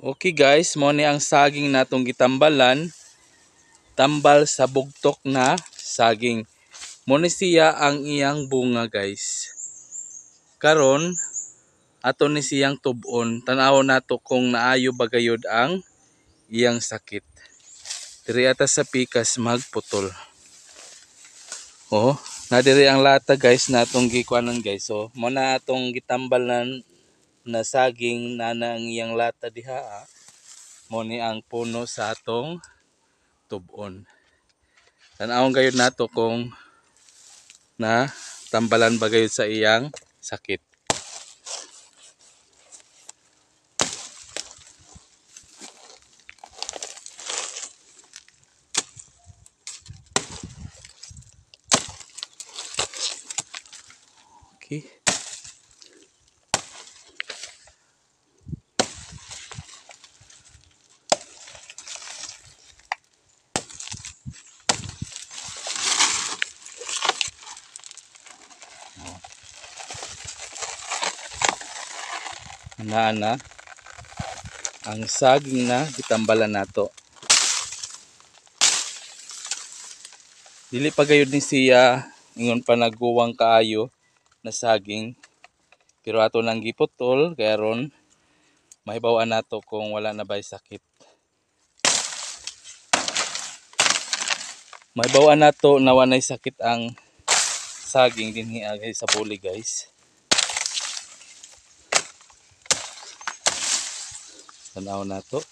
Okay guys, mo ni ang saging natong gitambalan, tambal sa bugtok na saging. Mo ni siya ang iyang bunga guys. Karon ato ni siyang tub-on, tan-awon nato kung naayo ba gayud ang iyang sakit. Diri ata sa pikas magputol. Oh, na diri ang lata guys natong gikuanon guys. So mo na atong gitambalan na saging na ang iyang lata diha. Mo ni ang puno sa atong tub-on. Tan-awon gayud nato kung na tambalan ba gayud sa iyang sakit. Okay. Ana ang saging na gitambalan nato. Dili pa gayud ni siya ingon pa nagguwang kaayo na saging, pero ato nang giputol kay aron mahibaw-an nato kung wala na bay sakit. Mahibaw-an nato na walay sakit ang saging dinhi agay sa buli guys. Tanaw nato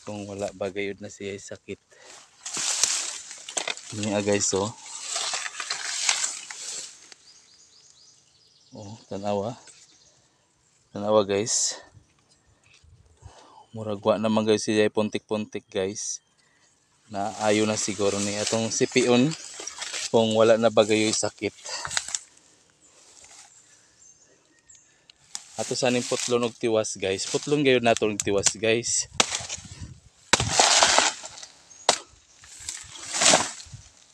kung wala ba gayud na siya sakit. Niya guys, oh. Oh, tanawa. Tanawa guys. Murag wa naman guys siya puntik-puntik guys. Na ayo na siguro ni atong sipion kung wala na ba gayoy sakit. Ato saning putlon og tiwas guys. Putlon gayud nato og tiwas guys.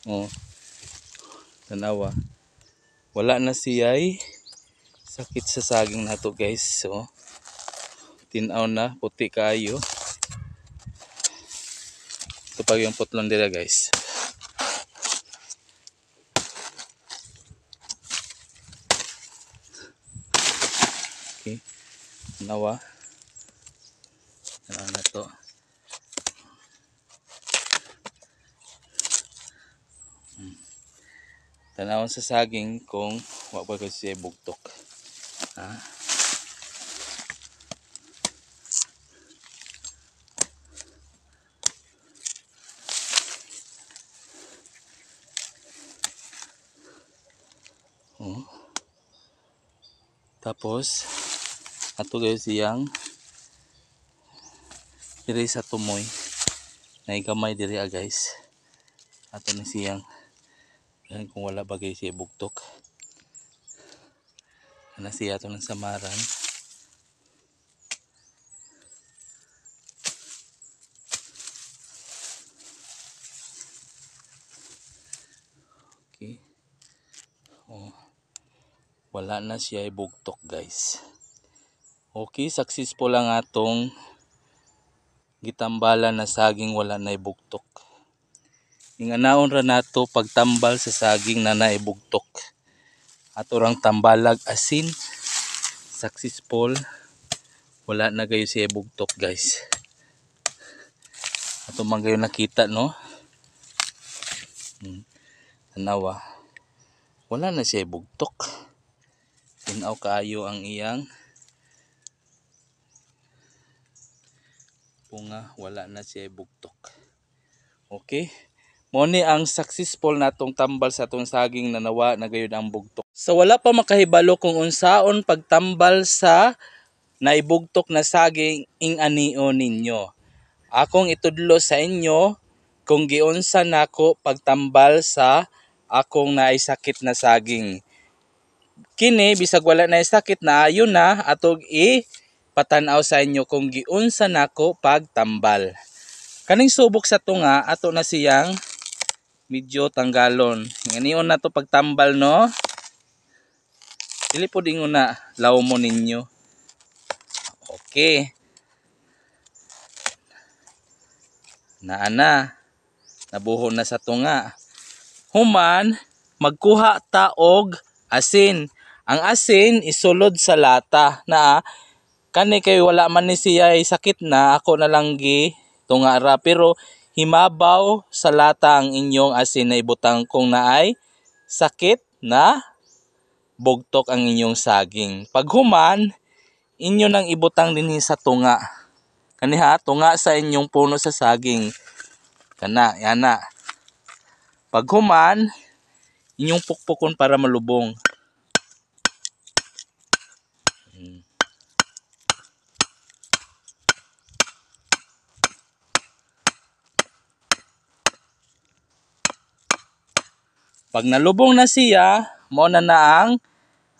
Oh. Tanawa. Wala na siya'y sakit sa saging nato guys. So tin-aw na, puti kaayo. Ito pa yung putlon dira guys. Okay. Tanawa. Tanawa na to. Tanawon sa saging kung wa pa kasi siya bugtok. Ha? Oh. Tapos ato guys siyang diri sa tumoy. Naigamay diri guys. Ato ni siyang yan kung wala ba guys siya bugtok. Ana siya ato ng samaran. Okay. Oh. Wala na siya ibugtok guys. Okay, successful lang atong gitambalan na saging wala na ibugtok. Inganaon ra nato pagtambal sa saging na naibugtok. Ato rang tambalag asin. Successful. Wala na gayo siya ibugtok guys. Ato man gayo nakita no. Tanawa. Wala na siya ibugtok. Tinaw kaayo ang iyang bunga, wala na siya ibugtok. Okay. Mo ni ang successful natong tambal sa atong saging na nawa na gayud ang bugtok. So wala pa makahibalo kung unsaon pagtambal sa naibugtok na saging ing-anio ninyo. Akong itudlo sa inyo kung giunsa nako pagtambal sa akong naisakit na saging. Kini bisag wala na sakit na ayo na atog ipatan-aw sa inyo kung giunsa nako pagtambal. Kaning subok sa tunga ato na siyang medyo tanggalon. Nganion na to pagtambal no. Dili pod ingon na law mo ninyo. Okay. Naa na. Nabuho na sa tunga. Human, magkuha ta og asin. Ang asin isulod sa lata na kani kay wala man ni siya sakit na ako na lang gi tunga ra, pero himabaw sa lata ang inyong asin na ibutang kung naay sakit na bugtok ang inyong saging. Paghuman, inyo nang ibutang dinhi sa tunga. Kaniha, tunga sa inyong puno sa saging. Kana, yana. Paghuman, inyong pukpukon para malubong. Pag nalubong na siya, mao na na ang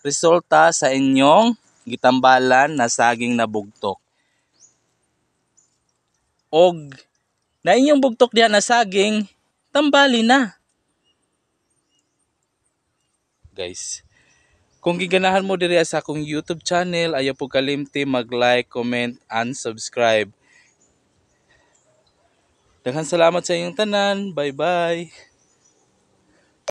resulta sa inyong gitambalan na saging na bugtok. Og na inyong bugtok diha na saging, tambali na. Guys, kung giganahan mo diri sa akong YouTube channel, ayaw po kalimti mag-like, comment, and subscribe. Daghang salamat sa inyong tanan. Bye-bye.